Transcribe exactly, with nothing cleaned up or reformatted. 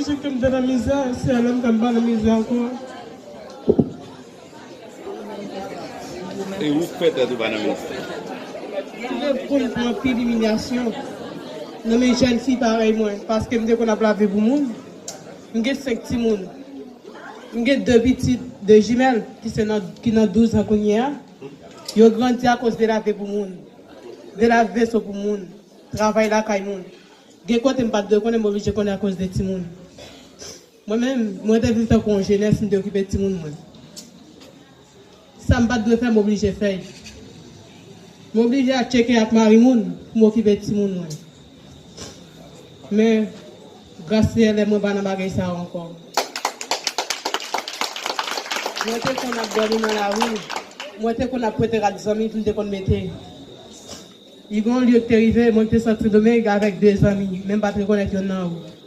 Jan ke m te nan mizè, se alò m ka m pa nan mizè ankò. E ou k fè tèt ou pa nan mizè. M te konn pran anpil imilyasyon nan men jèn fi parèy mwen, paske m te konn ap lave pou moun. M gen senk timoun. M gen de pitit, de jimèl, ki se nan, ki nan douz an kounye a. Yo grandi akoz de lave pou moun, de lave veso pou moun, travay lakay moun. Gen kote m pa t dwe konnen, m oblije konnen akoz de timoun. Mwen menm, mwen te viv tankou yon jenès, m te okipe timoun mwen. Sa m pa t dwe fè, m oblije fè l. M oblije al tcheke ak mari moun pou m okipe timoun mwen. Men, gras Seyè, lè mwen pa nan bagay sa yo ankò. Mwen te konn ap dòmi nan lari, mwen te konn ap prete rad zanmi pou m te konn mete. Li gen yon lye ki te rive, mwen ki te sòti Sendomeng avèk de zanmi, men m pa t rekonèt yonn nan yo.